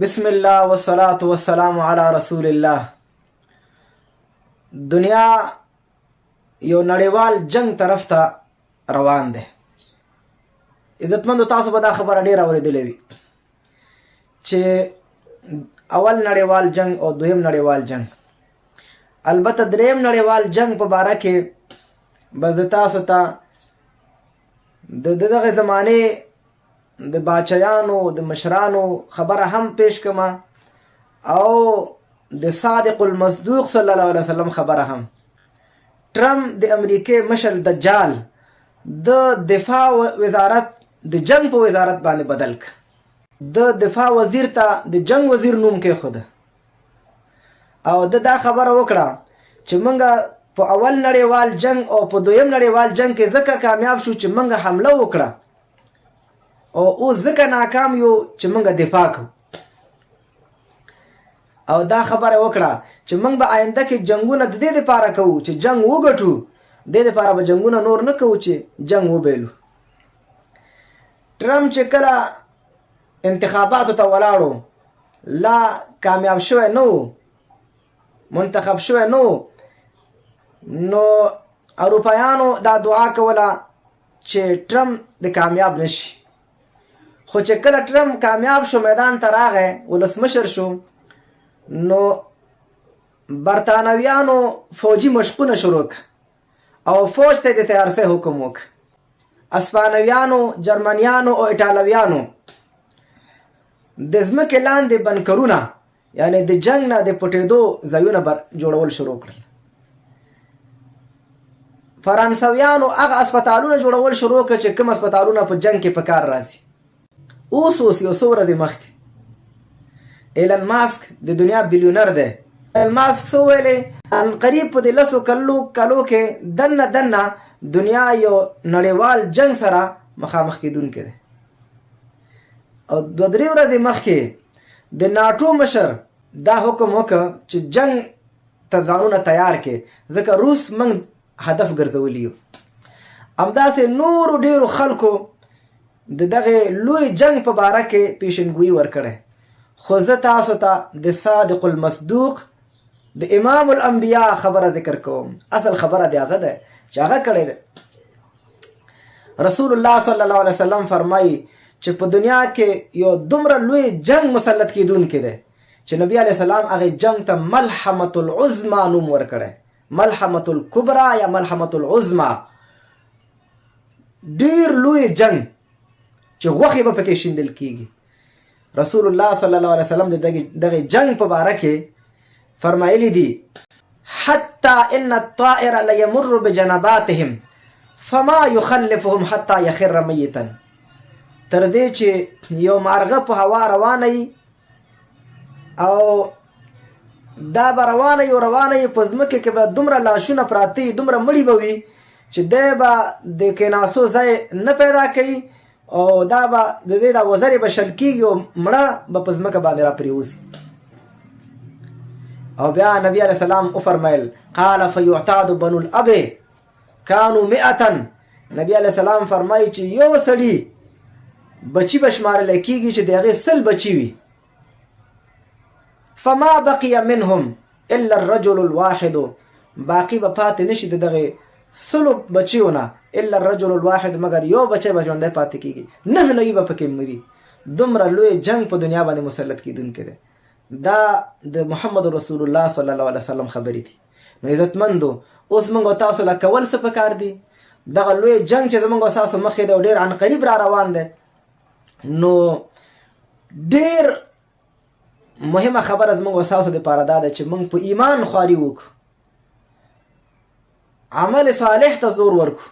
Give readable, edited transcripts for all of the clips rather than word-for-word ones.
بسم الله والصلاة والسلام علی رسول الله. دنیا یو نړیوال جنگ طرف ته روان دی. عزتمندو، تاسو به دا خبره ډیره اورېدلې وي چې اول نړیوال جنگ او دویم نړیوال جنگ. البته دریم نړیوال جنگ په باره کې به زه تاسو ته د دغه زمانې د باچایانو د مشرانو خبره هم پیش کما او د صادق المصدوق صلی الله علیه وسلم خبره هم. ټرمپ د امریکې مشر دجال د دفاع وزارت د جنگ په وزارت باندې بدل ک، د دفاع وزیر ته د جنگ وزیر نوم کې خود، او د دا خبره وکړه چې مونږه په اول نړیوال جنگ او په دویم نړیوال جنگ کې ځکه کامیاب شو چې مونږه حمله وکړه، او اوس ځکه ناکام یو چې مونږه دفاع کوو. او دا خبره وکړه چې مونږ به آینده کې جنگونه د دې لپاره کوو چې جنگ وګټو، د دې لپاره به جنگونه نور نه کوو چې جنگ وبیلو. ټرمپ چې کله انتخاباتو ته ولاړو، لا کامیاب شوی نه و، منتخب شوی نه و، نو اروپایانو دا دعا کوله چې ټرمپ د کامیاب نشي. خو چې کله ټرمپ کامیاب شو، میدان ته راغی، ولسمشر شو، نو برتانویانو فوجي مشقونه شروع کړه او فوج ته د تیارسۍ حکم وکړ. اسپانویانو، جرمنیانو او ایټالویانو د ځمکې لاندې بنکرونه، یعنی د جنگ نه د پټېدو ځایونه جوړول شروع کړل. فرانسویانو هغه هسپتالونه جوړول شروع کړل چې کوم هسپتالونه په جنگ کې په کار راځي. اوس اوس یو څو ورځې مخکې ایلن ماسک د دنیا بیلیونر دی. ایلن ماسک څه ویلې؟ ان قریب په دې 10 کلو کې دننه دننه دنیا یو نړیوال جنگ سره مخامخ کېدونکی دی. او 2-3 ورځې مخکې د ناټو مشر دا حکم وکړ چې جنگ ته ځانونه تیار کړي، ځکه روس موږ هدف ګرځولي یو. همداسې نورو ډېرو خلکو د دغه لوی جنگ په باره کې پیشنګویي ورکړی. خو زه تاسو ته د صادق المصدوق د امام الانبیا خبره ذکر کوم. اصل خبره د هغه ده چې هغه کړې ده. رسول الله صلی الله علیه وسلم فرمایي چې په دنیا کې یو دومره لوی جنگ مسلط کیدونکی دی چې نبی علیه السلام هغه جنگ ته ملحمة العظما نوم ورکړی، ملحمة الکبرى یا ملحمة العظما. ډیر لوی جنگ چې غوښې به پکې شیندل کیږي. رسول الله صلی الله علیه وسلم د دغه جنگ په باره کې فرمایلی دي: حتی ان الطائر لیمر بجنباتهم فما يخلفهم حتی یخر میتا. تر دې چې یو مارغه په هوا روانه وي او دا به روانه وي روانه وي، په ځمکې کې به دومره لاشونه پراته وي، دومره مړي به وي چې دی به د کیناسو ځای نه پیدا کوي، او دا به د دې دا وزرې به شل کېږي او مړه به په ځمکه باندې راپرېوځي. او بیا نبی علیه السلام وفرمیل: قال فیعتاد بنو الاب کانو مئة. نبی علیه السلام فرمایي چې یو سړي بچي به شمارل کېږي چې د هغې 100 بچي وي. فما بقي منهم الا الرجل الواحد، باقي به پاتې نشي د دغې 100 بچیو نه الا الرجل الواحد، مګر یو بچی به ژوندی پاتې کېږي، 99 به پکې مري. دومره لوی جنگ په دنیا باندې مسلط کېدونکی دی. دا د محمد رسول الله صلی الله علیه وسلم خبرې دي. نو عزتمندو، اوس موږ او تاسو له کول څه پکار دي؟ دغه لوی جنگ چې زموږ او تاسو مخې دی او ډېر عنقریب را روان دی، نو ډېر مهمه خبره زموږ او تاسو دپاره دا ده چې موږ په ایمان خواري وکړو، عمل صالح ته زور ورکړو،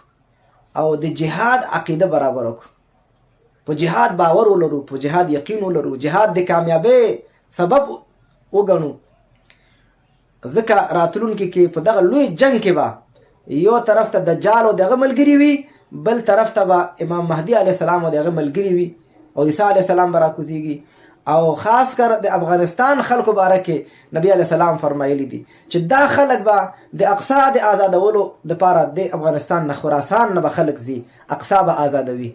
او د جهاد عقیده برابره کړو، په جهاد باور ولرو، په جهاد یقین ولرو، جهاد د کامیابۍ سبب وګڼو. ځکه راتلونکي کې په دغه لوی جنگ کې به یو طرف ته دجال او دغه ملګري وي، بل طرف ته به امام مهدي علیه السلام او دغه ملګري وي، او عیسی علیه السلام به راکوزیږي. او خاص کر د افغانستان خلکو باره کې نبی علیه السلام فرمایلی دي چې دا خلک به د اقصا د آزادولو دپاره د افغانستان نه خراسان نه به خلک ځي، اقصا به آزادوي.